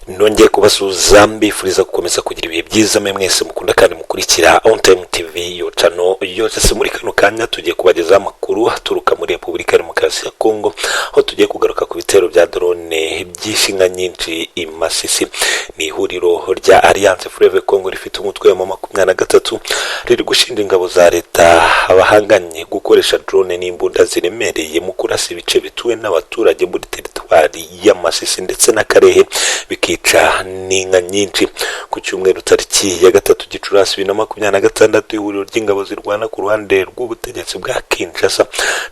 Nongeye kubasuhuza, mbifuriza gukomeza kugira ibihe byiza mwe mwese mukunda kandi mukurikira On Time TV, yo channel yose. Muri kano kanya tugiye kubagezaho amakuru aturuka muri Repubulika ya Demokarasi ya Kongo, aho tugiye kugaruka ku bitero bya drone byishe inka nyinshi i Masisi. Ni ihuriro rya Alliance Fleuve Congo rifite umutwe wa 23 riri gushinja ingabo za leta bahanganye gukoresha drone n'imbunda ziremereye mu kurasa ibice bituwe n'abaturage muri teritwari ya Masisi ndetse na Karehe, bikica n'inka nyinshi. Ku cyumweru tariki ya 3 Gicurasi 2026, ihuriro ry'ingabo zirwana ku ruhande rw'ubutegetsi bwa Kinshasa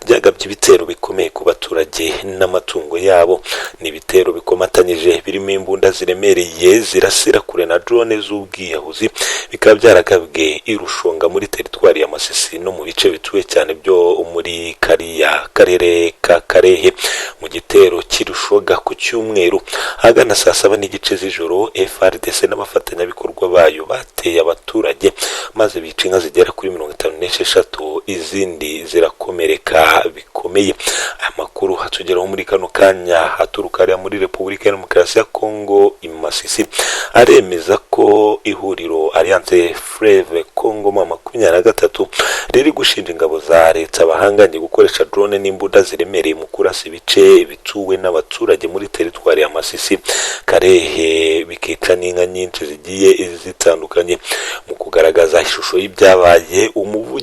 ryagabye ibitero bikomeye ku baturage n'amatungo yabo. Ni ibitero bikomatanyije birimo imbunda ziremereye zirasira kure na drone z'ubwiyahuzi, bikaba byaragabwe i Rushonga muri teritwari ya Masisi no mu bice bituwe cyane byo muri kariya karere ka Karehe. Mu gitero cy'i Rushoga ku cyumweru ahagana saa 7:30 z'ijoro, FARDC n'abafatanyabikorwa bayo bateye abaturage maze bica inka zigera kuri 56, izindi zirakomereka bikomeye. Aya makuru atugeraho muri kano kanya aturuka hariya muri Repubulika ya Demokarasi ya Kongo i Masisi aremeza ko ihuriro Alliance Fleuve Congo 23 riri gushinja ingabo za leta bahanganye gukoresha drone n'imbunda ziremereye mu kurasa ibice bituwe n'abaturage muri teritwari ya Masisi, Karehe, bikica n'inka nyinshi zigiye zitandukanye. Mu kugaragaza ishusho y'ibyabaye,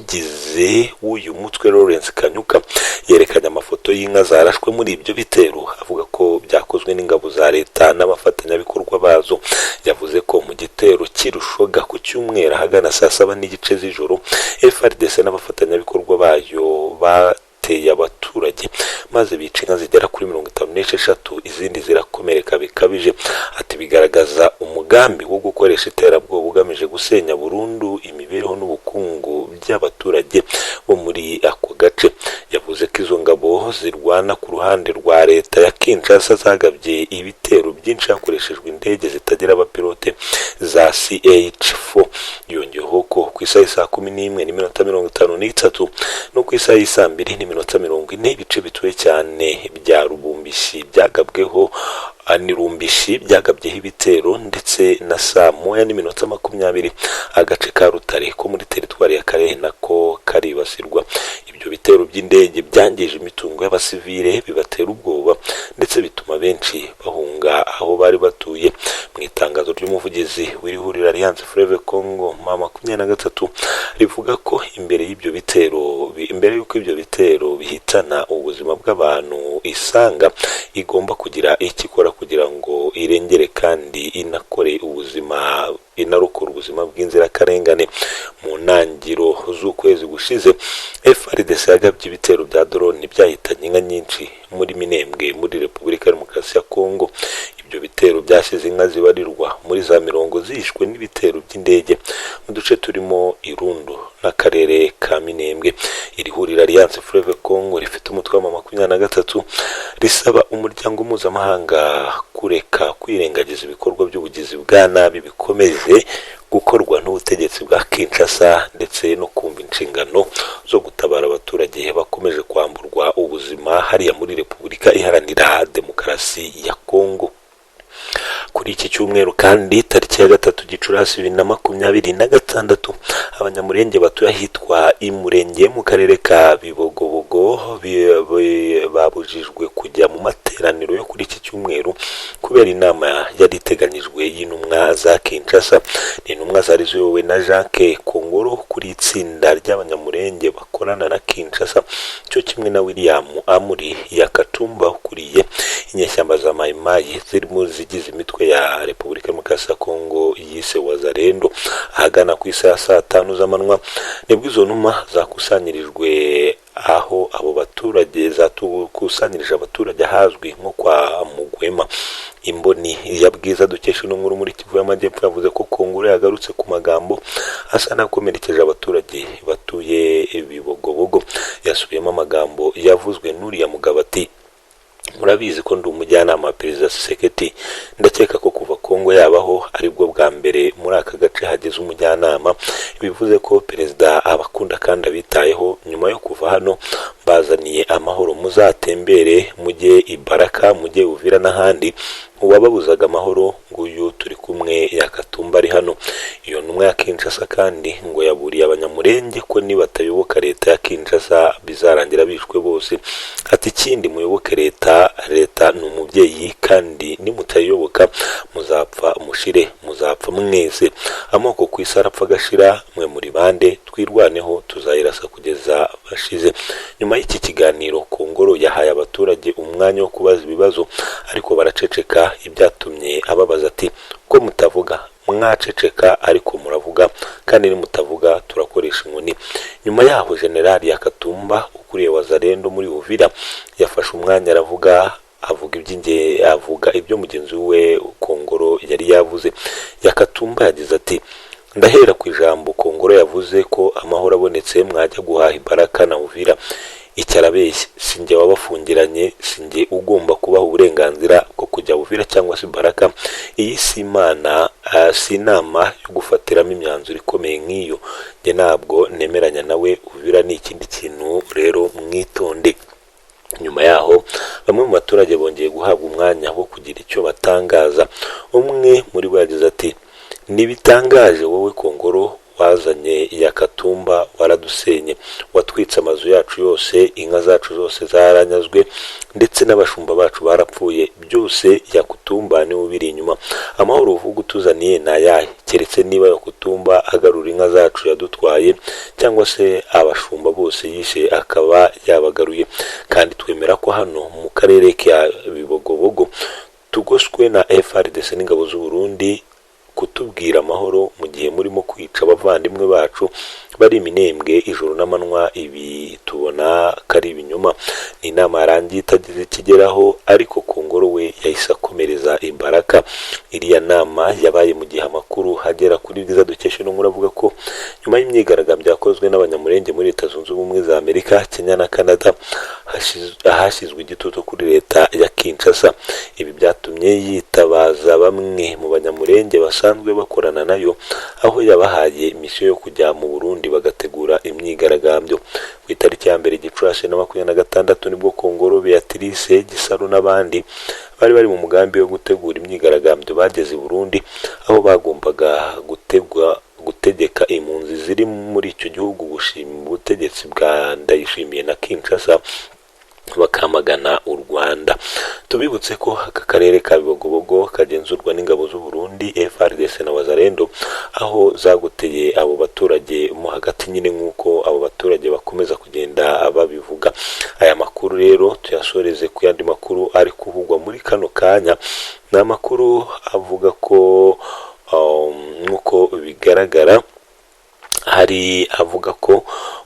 umuvugizi w'uyu mutwe Lawrence Kanyuka yerekanye amafoto y'inka zarashwe muri ibyo bitero, avuga ko byakozwe n'ingabo za leta n'abafatanyabikorwa bazo. Yavuze ko mu gitero cy'i Rushoga ku cyumweru ahagana saa 7:30 z'ijoro, FARDC n'abafatanyabikorwa bayo bateye abaturage maze bica inka zigera kuri 56, izindi zirakomereka bikabije. Ati: "Bigaragaza umugambi wo gukoresha iterabwoba ugamije gusenya burundu imibereho n'ubukungu by'abaturage bo muri ako gace." Yavuze ko izo ngabo zirwana ku ruhande rwa leta ya Kinshasa zagabye ibitero byinshi hakoreshejwe indege zitagira abapilote za CH4. Yongeyeho ko ku isaha saa 11:53 no ku isaha y'i saa 2:40, ibice bituwe cyane bya Rubumbishi byagabweho ni Rumbishi byagabyeho ibitero, ndetse na saa 1:20 agace ka Rutare ko muri teritwari ya Karehe nako karibasirwa. Ibyo bitero by'indege byangije imitungo y'abasivile, bibatera ubwoba ndetse bituma benshi bahunga aho bari batuye. Mu itangazo ry'umuvugizi w'iri huriro Alliance Fleuve Congo 23 rivuga ko imbere y'ibyo bitero, imbere y'uko ibyo bitero bihitana ubuzima bw'abantu, isanga igomba kugira icyo ikora kugira ngo irengere kandi inakore ubuzima, inarokora ubuzima bw'inzirakarengane. Mu ntangiro z'ukwezi gushize, FARDC yagabye ibitero bya drone byahitanye inka nyinshi muri Minembwe muri Repubulika ya Demokarasi ya Kongo. Ibyo bitero byasize inka zibarirwa muri za mirongo zishwe n'ibitero by'indege mu duce turimo Irundu n'akarere ka Minembwe. Iri huriro Alliance Fleuve Congo rifite umutwe wa 23 risaba umuryango mpuzamahanga kureka kwirengagiza ibikorwa by'ubugizi bwa nabi bikomeje gukorwa n'ubutegetsi bwa Kinshasa, ndetse no kumva inshingano zo gutabara abaturage bakomeje kwamburwa ubuzima hariya muri Repubulika Iharanira Demokarasi ya Kongo. Kuri iki cyumweru kandi tariki ya 3 Gicurasi 2026, Abanyamurenge batuye ahitwa Imurenge mu karere ka Bibogobogo babujijwe kujya mu materaniro yo kuri iki cyumweru kubera inama yari iteganyijwe y'intumwa za Kinshasa. Ni intumwa zari ziyobowe na Jacques Kongoro kuri itsinda ry'Abanyamurenge bakorana na Kinshasa, cyo kimwe na William Amuri ya Katumba ukuriye inyeshyamba za Mayimayi zirimo zigize imitwe ya Repubulika Demokarasi ya Kongo yise Wazalendo. Ahagana ku isaha ya saa 5 z'amanywa nibwo izo ntumwa zakusanyirijwe aho abo baturage, zakusanyirije abaturage ahazwi nko kwa Mugwema. Imboni ya Bwiza dukesha ino nkuru muri Kivu y'Amajyepfo yavuze ko Kongoro yagarutse ku magambo asa n'akomerekeje abaturage batuye Bibogobogo. Yasubiyemo amagambo yavuzwe n'uriya mugabo ati: "Murabizi ko ndi umujyanama wa Perezida Tshisekedi. Ndakeka ko kuva Kongo yabaho aribwo bwa mbere muri aka gace hageze umujyanama, bivuze ko perezida abakunda kandi abitayeho. Nyuma yo kuva hano bazaniye amahoro, muzatembere mujye i Baraka, mujye Uvira n'ahandi. Uwababuzaga amahoro nguyu." Intumwa ya Kinshasa kandi ngo yaburiye Abanyamurenge ko nibatayoboka leta ya Kinshasa bizarangira bishwe bose. Ati ikindi muyoboke leta, leta ni umubyeyi kandi nimutayiyoboka muzapfa mushire, muzapfa mwese. Amoko ku isi arapfa agashira, mwe muri bande? Twirwaneho, tuzayirasa kugeza bashize. Nyuma y'iki kiganiro, Kongoro yahaye abaturage umwanya wo kubaza ibibazo, ariko baraceceka, ibyatumye ababaza ati ko mutavuga? Mwaceceka ariko muravuga, kandi nimutavuga turakoresha inkoni. Nyuma yaho Generali Yakatumba ukuriye Wazalendo muri Uvira yafashe umwanya aravuga, avuga iby'inge, avuga ibyo mugenzi we Kongoro yari yavuze. Yakatumba yagize ati ndahera ku ijambo Kongoro yavuze ko amahoro abonetse mwajya guhaha ibaraka na Uvira. Icyo arabeshye, sinjye wabafungiranye, sinjye ugomba kubaha uburenganzira bwo kujya Uvira cyangwa se Baraka. Iyi si imana, si inama yo gufatiramo imyanzuro ikomeye nk'iyo. Njye ntabwo nemeranya nawe, Uvira ni ikindi kintu, rero mwitonde. Nyuma yaho bamwe mu baturage bongeye guhabwa umwanya wo kugira icyo batangaza. Umwe muri bo yagize ati ntibitangaje wowe Kongoro wazanye Yakatumba, waradusenye, watwitse amazu yacu yose, inka zacu zose zaranyazwe, ndetse n'abashumba bacu barapfuye. Byose Yakutumba niwe ubiri inyuma. Amahoro uvuga utuzaniye ni ayahe? Keretse niba Yakutumba agarura inka zacu yadutwaye, cyangwa se abashumba bose yishe akaba yabagaruye. Kandi twemera ko hano mu karere ka Bibogobogo tugoswe na FARDC n'ingabo z'u Burundi. Kutubwira amahoro mu gihe murimo kwica abavandimwe bacu bari iminembwe ijoro n'amanywa, ibi tubona ko ari ibinyoma. Ni inama yarangiye itagize ikigeraho, ariko Kongoro we yahise akomereza imbaraga. Iriya nama yabaye mu gihe amakuru agera kuri Bwiza dukesha ino nkuru avuga ko nyuma y'imyigaragambyo yakozwe n'Abanyamurenge muri Leta Zunze Ubumwe za Amerika, Kenya na Canada, hashyizwe igitutu kuri leta ya Kinshasa. Ibi byatumye yitabaza bamwe mu Banyamurenge basanzwe bakorana nayo, aho yabahaye misiyo yo kujya mu Burundi bagategura imyigaragambyo. Ku itariki ya 1 Gicurasi 2026 nibwo Kongoro Beatrice Gisaro n'abandi bari mu mugambi wo gutegura imyigaragambyo bageze i Burundi, aho bagombaga gutegeka impunzi ziri muri icyo gihugu gushima ubutegetsi bwa Ndayishimiye na Kinshasa, bakamagana u Rwanda. Tubibutse ko aka karere ka Bibogobogo kagenzurwa n'ingabo z'u Burundi, FARDC na Wazalendo, aho zagoteye abo baturage mo hagati nyine, nk'uko abo baturage bakomeza kugenda babivuga. Aya makuru rero tuyasoreze ku yandi makuru ari kuvugwa muri kano kanya. Ni amakuru avuga ko nk'uko bigaragara hari avuga ko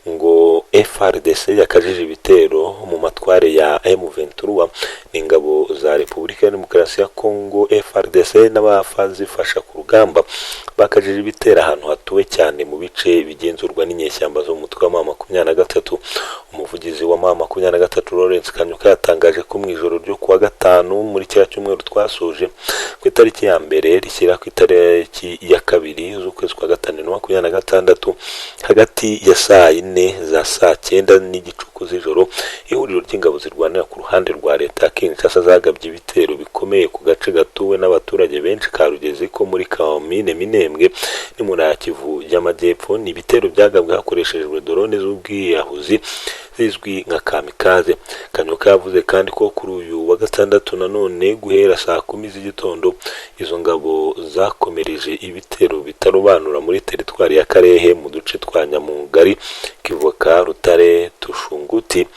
ngo FARDC yakajije ibitero mu matware ya M23. N'ingabo za Repubulika ya Demokarasi ya Kongo FARDC n'abafazifasha ku rugamba bakajije ibitero ahantu hatuwe cyane mu bice bigenzurwa n'inyeshyamba zo mu mutwe wa M23. Umuvugizi wa M23 Lawrence Kanyuka yatangaje ko mu ijoro ryo kuwa gatanu muri kiriya cyumweru twasoje, ku itariki ya 1 rishyira ku itariki ya 2 z'ukwezi kwa 5 2026, hagati ya saa 4 za saa 9 n'igicuku z'ijoro, ihuriro ry'ingabo zirwanira ku ruhande rwa leta ya Kinshasa zagabye ibitero bikomeye ku gace gatuwe n'abaturage benshi ka Rugezi ko muri komine Minembwe ni mu ntara ya Kivu y'Amajyepfo. Ni ibitero byagabwe hakoreshejwe drone z'ubwiyahuzi zizwi nka kamikaze. Kanyuka yavuze kandi ko kuri uyu wa gatandatu nanone guhera saa 10 z'igitondo izo ngabo zakomereje ibitero bitarobanura muri teritwari ya Karehe mu duce twa Nyamugari, Kivoka, Rutare, Tushunguti,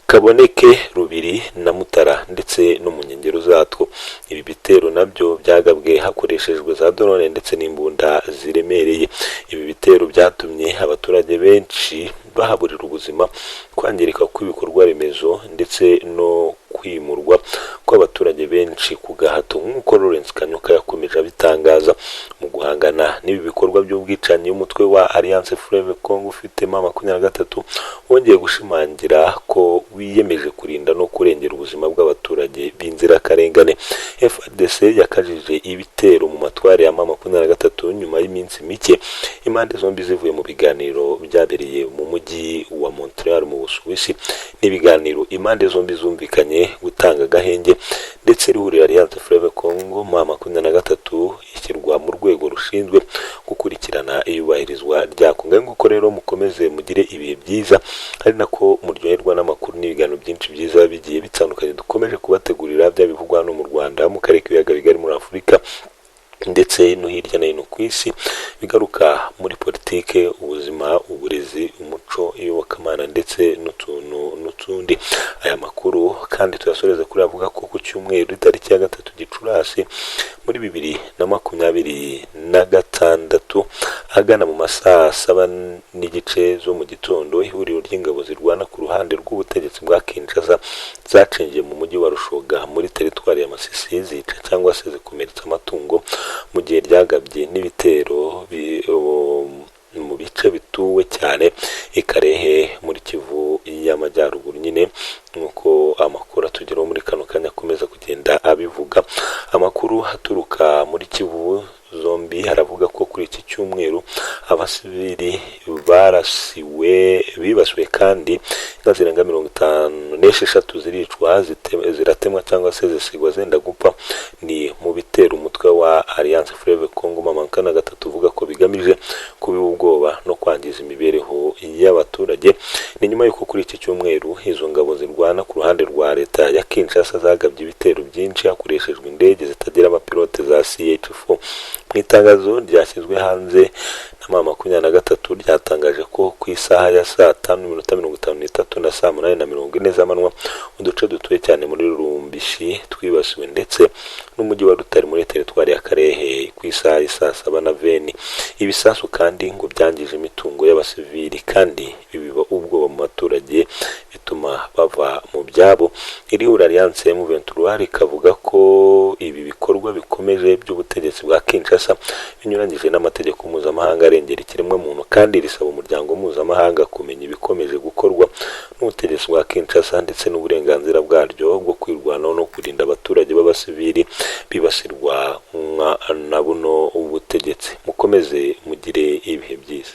Kaboneke, Rubiri na Mutara ndetse no mu nkengero zatwo. Ibi bitero nabyo byagabwe hakoreshejwe za drone ndetse n'imbunda ziremereye. Ibi bitero byatumye abaturage benshi bahaburira ubuzima, kwangirika kw'ibikorwa remezo ndetse no kwimurwa kw'abaturage benshi ku gahato, nk'uko Lawrence Kanyuka yakomeje abitangaza. Mu guhangana n'ibi bikorwa by'ubwicanyi, umutwe wa Alliance Fleuve Congo ufite M23 wongeye gushimangira ko wiyemeje kurinda no kurengera ubuzima bw'abaturage b'inzirakarengane. FARDC yakajije ibitero mu matware ya M23 nyuma y'iminsi mike impande zombi zivuye mu biganiro byabereye mu mujyi wa Montreal mu Busuwisi. N'ibiganiro impande zombi zumvikanye gutanga agahenge, ndetse ihuriro Alliance Fleuve Congo M23 ishyirwa mu rwego rushinzwe gukurikirana iyubahirizwa ryako. Ngaho nguko rero, mukomeze mugire ibihe byiza, ari nako muryoherwa n'amakuru n'ibiganiro byinshi byiza bigiye bitandukanye dukomeje kubategurira, byaba bivugwa hano mu Rwanda, mu karere k'ibiyaga bigari, muri Afurika ndetse no hirya no hino ku isi, bigaruka muri politike, ubuzima, uburezi, umuco, iyobokamana ndetse n'utuntu n'utundi. Aya makuru kandi tuyasoreze kuri avuga ko ku cyumweru itariki ya 3 Gicurasi muri 2026, ahagana mu masaha 7:30 zo mu gitondo, ihuriro ry'ingabo zirwana ku ruhande rw'ubutegetsi bwa Kinshasa zacinjiye mu mujyi wa Rushoga muri teritwari ya Masisi, zica cyangwa se zikomeretsa amatungo, mu gihe ryagabye n'ibitero mu bice bituwe cyane i Karehe muri Kivu y'Amajyaruguru nyine, nk'uko amakuru atugeraho muri kano kanya akomeza kugenda abivuga. Amakuru aturuka muri Kivu zombi haravuga ko kuri iki cyumweru abasivili barasiwe, bibasiwe, kandi inka zirenga 56 ziricwa, ziratemwa cyangwa se zisigwa zenda gupfa. Ni mu bitero umutwe wa Alliance Fleuve Congo M23 uvuga ko bigamije kubiba ubwoba no kwangiza imibereho y'abaturage. Ni nyuma y'uko kuri iki cyumweru izo ngabo zirwana ku ruhande rwa leta ya Kinshasa zagabye ibitero byinshi hakoreshejwe indege zitagira abapilote za CH4. Mu itangazo ryashyizwe hanze na M23 ryatangaje ko ku isaha ya saa 5:53 na saa 8:40 z'amanywa, uduce dutuye cyane muri Rumbishi twibasiwe, ndetse n'umujyi wa Rutare muri teritwari ya Karehe ku isaha ya saa 7:20. Ibisasu kandi ngo byangije imitungo y'abasivili kandi bibiba ubwoba mu baturage, bituma bava mu byabo. Iri huriro Alliance M23 rikavuga ko ibi bikorwa bikomeje by'ubutegetsi bwa Kinshasa binyuranyije n'amategeko mpuzamahanga arengera ikiremwamuntu, kandi risaba umuryango mpuzamahanga kumenya ibikomeje gukorwa n'ubutegetsi bwa Kinshasa ndetse n'uburenganzira bwaryo bwo kwirwanaho no kurinda abaturage b'abasivili bibasirwa na buno butegetsi. Mukomeze mugire ibihe byiza.